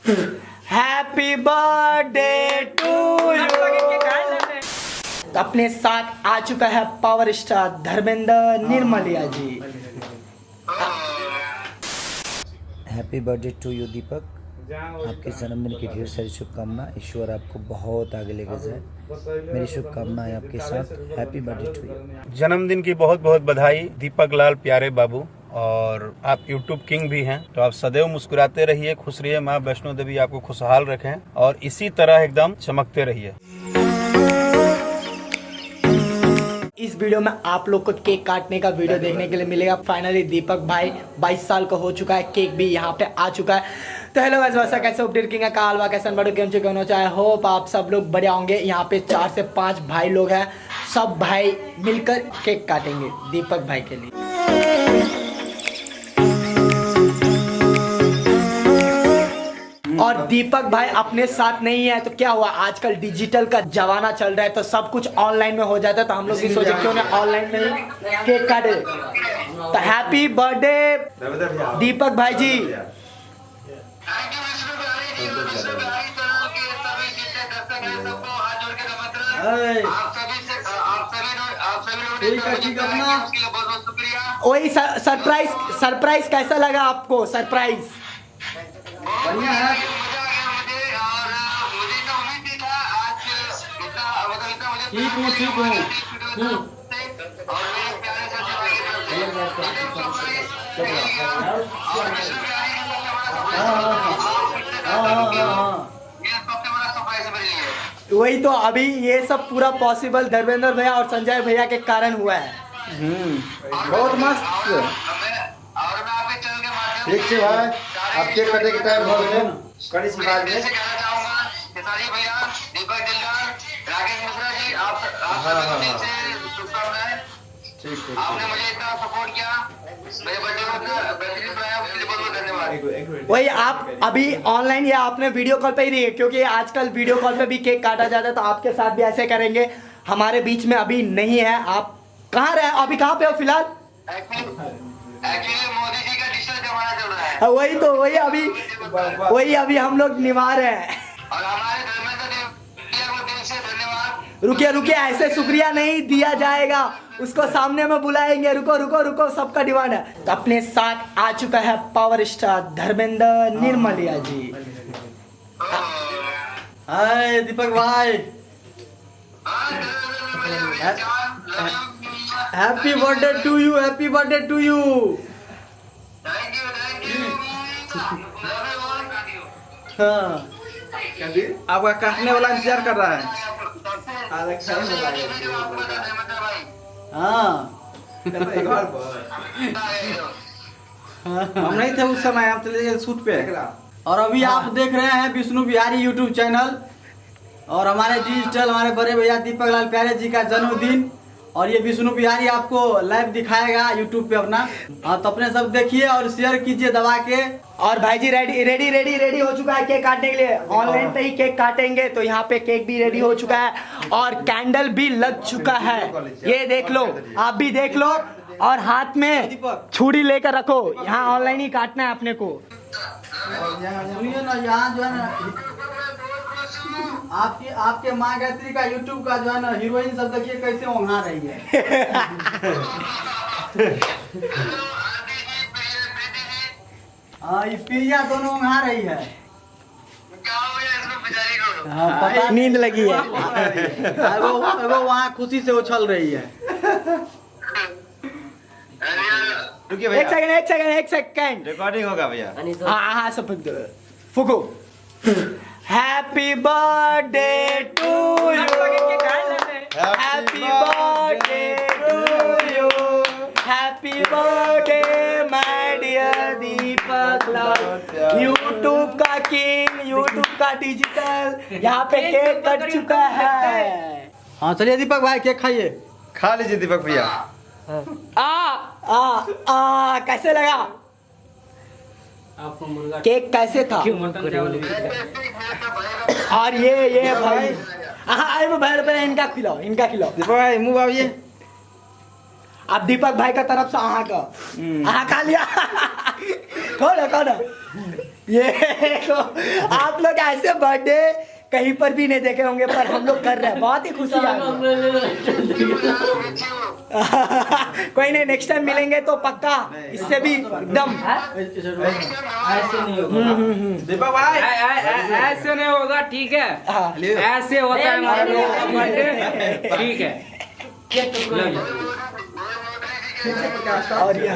Happy birthday to you. तो अपने साथ आ चुका है power star Dharmendra Nirmaliya ji. Happy birthday to you Deepak, आपके जन्मदिन की ढेर सारी शुभकामना। ईश्वर आपको बहुत आगे लेके जाए, मेरी शुभकामनाएं आपके साथ। Happy birthday to you. जन्मदिन की बहुत बहुत बधाई दीपक लाल प्यारे बाबू। और आप YouTube king भी हैं, तो आप सदैव मुस्कुराते रहिए, खुश रहिए। माँ वैष्णो देवी आपको खुशहाल रखें और इसी तरह एकदम चमकते रहिए। इस वीडियो में आप लोग को केक काटने का वीडियो देखने के लिए मिलेगा। फाइनली दीपक भाई 22 साल का हो चुका है, केक भी यहाँ पे आ चुका है। तो हेलो गाइस, वैसा कैसे अपडेट किंग का हलवा कैसे बड़ो गेम चुके होना चाहे, होप आप सब लोग बढ़िया होंगे। यहाँ पे 4 से 5 भाई लोग हैं, सब भाई मिलकर केक काटेंगे दीपक भाई के लिए। और दीपक भाई अपने साथ नहीं है तो क्या हुआ, आजकल डिजिटल का जमाना चल रहा है तो सब कुछ ऑनलाइन में हो जाता है। तो हम लोग भी सोचे क्यों ना ऑनलाइन में ही केक काटे। तो हैप्पी बर्थडे दीपक भाई जी। Thank you Vishnu Bihari ji और विष्णु बिहारी चैनल के सभी जितने दर्शक हैं सबको हाथ जोड़ के नमस्कार। आप सभी से आप सभी लोगों ने ठीक है, मुझे ठीक है, प्यार अपना। किया, उसके लिए बहुत बहुत शुक्रिया। वही सरप्राइज, सरप्राइज कैसा लगा आपको? सरप्राइज बढ़िया है। मजा आ गया मुझे और मुझे इतना उम्मीद नहीं था आज इतना, मतलब इतना मुझे ठीक हूँ, ठीक हूँ। और मेरे प्यारे साथी भाई की तरफ से और विष्णु बिहारी जी सबसे बड़ा सरप्राइज, हाँ हाँ हाँ हाँ ये सबसे बड़ा सरप्राइज है मेरे लिए। वही तो, अभी ये सब पूरा पॉसिबल धर्मेंद्र भैया और संजय भैया के कारण हुआ है। बहुत मस्त। और मैं आपके चैनल के माध्यम ठीक छै भाई, आब केक कटे के टाइम भऽ गेलै, करी छी बाद में। से कहना चाहूंगा खेसारी भैया, दीपक दिलदार, राकेश मिश्रा जी, आप सभी को दिल से शुभकामनाएं। ठीक ठीक। आपने मुझे इतना सपोर्ट किया, मेरे बर्थडे को इतना बेहतरीन बनाया, उसके लिए बहुत बहुत धन्यवाद। वही आप अभी ऑनलाइन या आपने वीडियो कॉल पे ही रही है, क्योंकि आजकल वीडियो कॉल पे भी केक काटा जाता है, तो आपके साथ भी ऐसे करेंगे। हमारे बीच में अभी नहीं है। आप कहाँ रहे अभी, कहाँ पे हो फिलहाल? एक्चुअली मोदी जी का डिजिटल जमाना चल रहा है। वही तो, वही अभी, वही अभी हम लोग निभा रहे हैं। और हमारे धर्मेंद्र भैया को दिल से धन्यवाद। रुकिए रुकिए, ऐसे शुक्रिया नहीं दिया जाएगा, उसको सामने में बुलाएंगे। रुको रुको रुको, सबका डिमांड है। तो अपने साथ आ चुका है पावर स्टार धर्मेंद्र निर्मलिया जी। हाय दीपक भाई, हाँ, धर्मेंद्र भैया, love you. Happy birthday to you, happy birthday to you. Thank you, thank you, love you all. हाँ, आपका काटने वाला इंतजार कर रहा है। सबसे ज्यादा आपको धर्मेंद्र भाई। हाँ, हम नहीं थे उस समय, हम चले गए शूट पे। और अभी आप देख रहे हैं विष्णु बिहारी यूट्यूब चैनल और हमारे डिजिटल हमारे बड़े भैया दीपक लाल प्यारे जी का जन्मदिन, और ये विष्णु बिहारी आपको लाइव दिखाएगा यूट्यूब पे अपना। हाँ, तो अपने सब देखिए और शेयर कीजिए दबा के। और भाई जी रेडी रेडी रेडी रेडी हो चुका है केक काटने के लिए। ऑनलाइन पे ही केक काटेंगे। तो यहाँ पे केक भी रेडी हो चुका है और कैंडल भी लग चुका है। ये देख लो, आप भी देख लो और हाथ में छुरी लेकर रखो, यहाँ ऑनलाइन ही काटना है अपने को। सुनिए ना, यहाँ जो है ना आपकी आपके माँ गायत्री का यूट्यूब का जो है ना हीरोइन सब देखिए कैसे ओंघा रही है। हाँ, ये प्रिया दोनों ओंघा रही है। क्या हो गया इसको बेचारी को? हाँ, पता नींद लगी है। एगो एगो वहाँ खुशी से उछल रही है। अरे यार, रुकिए एक भैया, सेकंड, एक सेकंड, एक सेकंड, रिकॉर्डिंग होगा भैया। हाँ हाँ, सब फूक दो, फूको। Happy birthday to you, happy birthday to you, happy birthday my dear Deepak Lal, YouTube का किंग, यूट्यूब का डिजिटल। यहाँ पे केक कट चुका है। हाँ चलिए दीपक भाई, केक खाइए। खा लीजिए दीपक भैया। आ आ आ कैसे लगा केक, कैसे था? और ये भाई, हाँ अरे वो भाई, पहले इनका खिलाओ, इनका खिलाओ। दीपक भाई मुंह बाबिए। अब दीपक भाई का तरफ से अहाँ का, अहाँ खा लिया। कौन है, कौन है? ये देखो, आप लोग ऐसे बर्थडे कहीं पर भी नहीं देखे होंगे, पर हम लोग कर रहे हैं, बहुत ही खुशी आ रही है। कोई नहीं, नेक्स्ट टाइम मिलेंगे तो पक्का इससे भी एकदम। ऐसे नहीं होगा। दीपक भाई, ऐसे नहीं होगा, ठीक है? हाँ। ऐसे होता है हमारे लोगों का बर्थडे, ठीक है? और ये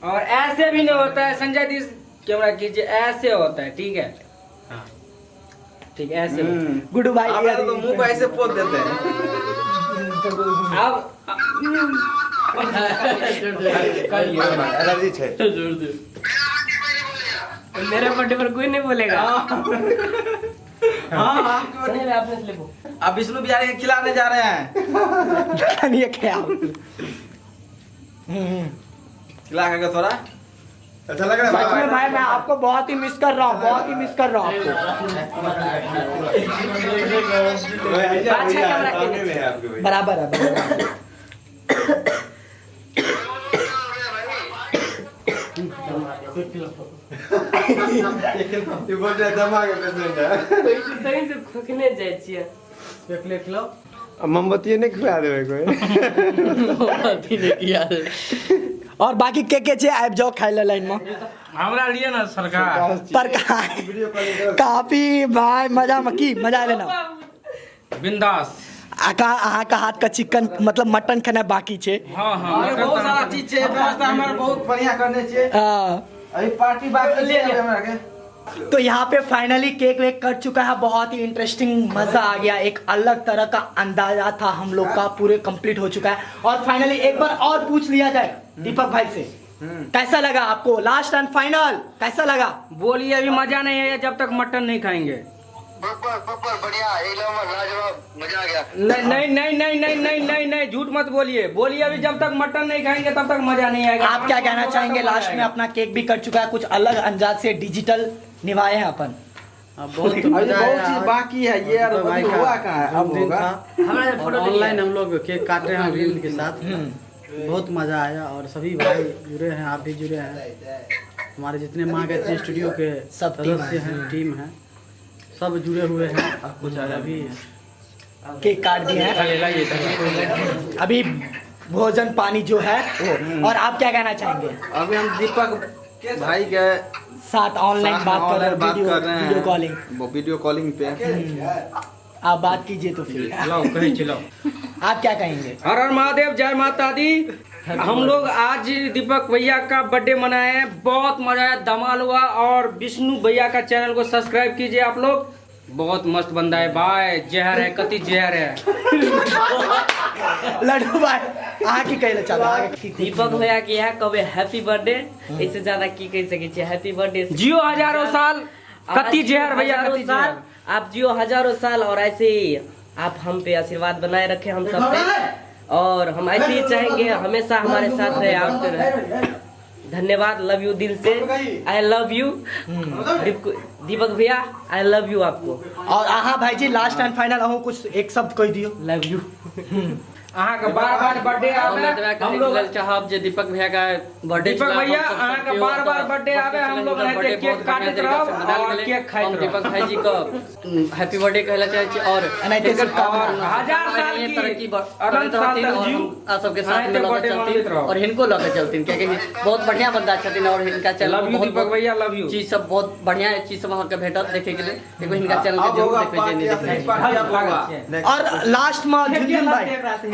और ऐसे भी नहीं होता है। संजय this camera कीजिए, ऐसे होता है, ठीक है? हाँ ठीक है, ऐसे होता है। गुड्डू भाई, आप तो मुंह को ऐसे पोत देते हैं। अब एलर्जी है। मेरे बर्थडे पर कोई नहीं बोलेगा। हाँ, अब विष्णु बिहारी के खिलाने जा रहे हैं। ये क्या? खिला के थोड़ा अच्छा लग रहा है। सच में भाई, मैं आपको बहुत ही मिस कर रहा हूँ, बहुत ही मिस कर रहा हूँ आपको। बराबर है, बराबर है। ये बोल रहे दमा के पेशेंट है। कहीं से खोखने जाइ छियै। मोमबत्ती नहीं खुआ देबै कोई। और बाकी के के छे आबि जाओ खाइ ले लाइन में। हमरा लिए ना सरकार पर काफी भाई मजा में की मजा लेना। बिंदास। अहाँ का हाथ का चिकन मतलब मटन खाना बाकी छे। हाँ हाँ, और मटन बहुत तो सारा चीज छे, व्यवस्था हमारे बहुत बढ़िया करने छे। हाँ। अभी पार्टी बाकी छे हमरा के। तो यहाँ पे फाइनली केक वेक कट चुका है, बहुत ही इंटरेस्टिंग मजा आ गया, एक अलग तरह का अंदाजा था हम लोग का, पूरे कंप्लीट हो चुका है। और फाइनली एक बार और पूछ लिया जाए दीपक भाई से, कैसा लगा आपको लास्ट एंड फाइनल, कैसा लगा? बोलिए, अभी मजा नहीं है जब तक मटन नहीं खाएंगे। बब्बर बब्बर बढ़िया, एकदम लाजवाब, मजा आ गया। नहीं नहीं नहीं नहीं नहीं नहीं नहीं नहीं, झूठ मत बोलिए, बोलिए अभी जब तक मटन नहीं खाएंगे तब तक मजा नहीं आएगा। आप क्या कहना चाहेंगे लास्ट में? अपना केक भी कट चुका है, कुछ अलग अंदाज से डिजिटल निभाए हैं अपन। बहुत अभी बहुत चीज बाकी है ये यार, अभी हुआ कहाँ है, अब जन्मदिन होगा। था और ऑनलाइन हम लोग केक काट रहे हैं रील के साथ, बहुत मजा आया और सभी भाई जुड़े हैं, आप भी जुड़े हैं, हमारे जितने माँ गायत्री स्टूडियो के सब टीम सदस्य हैं, टीम है, सब जुड़े हुए हैं। कुछ अभी केक काट दिए हैं, अभी भोजन पानी जो है वो। और आप क्या कहना चाहेंगे? अभी हम दीपक भाई के साथ ऑनलाइन साथ बात कर रहे ऑनलाइन बात हैं, कर रहे हैं, वीडियो कॉलिंग, वो वीडियो कॉलिंग पे। आप बात कीजिए तो फिर। लाओ कहीं चिल्लाओ। आप क्या कहेंगे? हर हर महादेव, जय माता दी। हम लोग आज दीपक भैया का बर्थडे मनाए हैं, बहुत मजा आया, धमाल हुआ। और विष्णु भैया का चैनल को सब्सक्राइब कीजिए आप लोग, बहुत मस्त बंदा है भाई, जहर है, कति जहर है। लड्डू भाई अहाँ की कहले चाहबै? अहाँ की खुशी? दीपक भैया के यहाँ कहबै हैप्पी बर्थडे, एहिसँ ज्यादा की कहि सकै छियै? हैप्पी बर्थडे, जियो हजारों साल, कति जहर भैया, हजारों कति साल जहर। आप जियो हजारों साल और ऐसे ही आप हम पे आशीर्वाद बनाए रखें हम सब पे, और हम ऐसे ही चाहेंगे हमेशा हमारे साथ रहे आप। धन्यवाद, लव you दिल से, I love you दीपक भैया, I love you आपको। और अहाँ भाईजी लास्ट एंड फाइनल अहूँ कुछ एक शब्द कहि दियौ। Love you. अहाँ के बार बार बर्थडे हम आवे, एतबा हम लोग कहै चाहब जे दीपक भैया का बर्थडे दीपक भैया अहाँ के बार बार बर्थडे आवे, हम लोग एनाहिते केक काटैत रहब और केक खाइत हम रहब। दीपक भाई जी का हैप्पी बर्थडे कहला चाहै छी और एनाहिते हिनकर शुभकामना। हजार साल की तरक्की अनंत करैत साल रहथिन तक और जीउ। हम आ सबके साथ एनाहिते में लऽ के बर्थडे मनबैत चलथिन रहब। और हिनको लऽ के चलथिन, कियाकि बहुत बढ़िया बंदा छथिन और हिनका चैनल लव you बहुत दीपक भैया, लव you. चीज सब बहुत बढ़िया चीज सब अहाँके भेटत देखे के लेल। एगो हिनका चैनल के अब जरूर होगा देखबै जे नहि पार्टी, देखने छी। पार्टी अब होगा। और लास्ट में झुनझुन भाई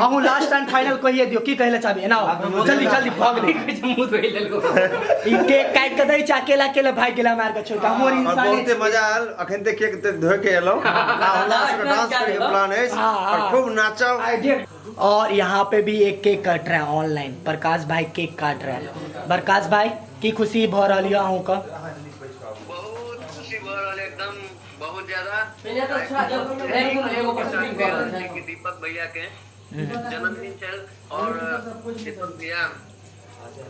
अहूँ लास्ट एंड फाइनल कहिए दियौ, की कहले चाहबै? एना आओ, जल्दी जल्दी भग ले। मुँह धोइ लेलको। ई केक काटि के दै छै, अकेला अकेला भागि गेला मार के छोड़ि के। हमर और इंसान बहुते मजा आयल, अखन ते केक ते धोइ के एलहुँ। आ हमरा सबके डांस करे के प्लान अछि और खूब नाचब। और यहाँ पे भी एक केक कट रहा है ऑनलाइन, प्रकाश भाई केक काट रहा है। प्रकाश भाई की खुशी भ रहल यऽ अहूँ के? बहुत खुशी भऽ रहल है, एकदम बहुत ज्यादा कि दीपक भैया के जन्मदिन छल और दीपक भैया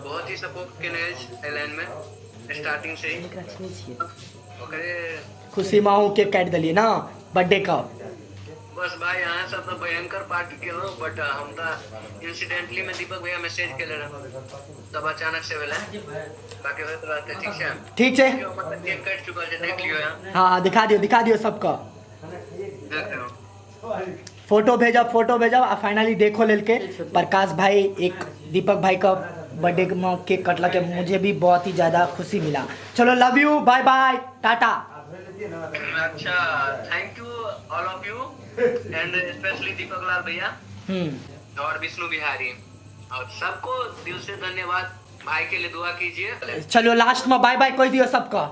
बहुत ही सपोर्ट केने अछि एहि लाइन में स्टार्टिंग से ही, ओकरे खुशी में अहूँ केक काटि देलियै ना बर्थडे का? बस भाई अहाँ सब तऽ भयंकर पार्टी केलहुँ, बट हम तऽ इंसिडेंटली में दीपक भैया मैसेज केले रहै तब अचानक से भेलै, बाकी होइत रहतै। ठीक छै। ठीक छै। देखियौ, मतलब केक कटि चुकल छै, देख लियौ यहाँ। हाँ हाँ, दिखा दियो, दिखा दियो सबका। देख लियौ। फोटो भेजब, फोटो भेजब। आ फाइनली देखो लेल के प्रकाश भाई एक दीपक भाई का बर्थडे में केक कटला के मुझे भी बहुत ही ज़्यादा खुशी मिला। चलो, love you, bye bye, tata. अच्छा, thank you all of you and specially Deepak Lal भैया और विष्णु बिहारी और सबको दिल से धन्यवाद। भाई के लिए दुआ कीजिए। चलो, लास्ट में बाय बाय कह दियो सबका।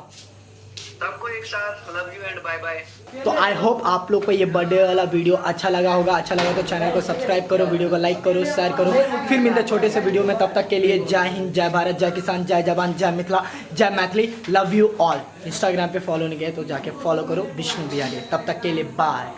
सबको एक साथ love you and bye bye. तो I hope आप लोग को ये बर्थडे वाला वीडियो अच्छा लगा होगा। अच्छा लगा तो चैनल को सब्सक्राइब करो, वीडियो को लाइक करो, शेयर करो। फिर मिलते हैं छोटे से वीडियो में, तब तक के लिए जय हिंद, जय भारत, जय किसान, जय जवान, जय मिथिला, जय Maithili. Love you all. Instagram pay follow नहीं किया तो जाके फॉलो करो विष्णु बिहारी। तब तक के लिए बाय।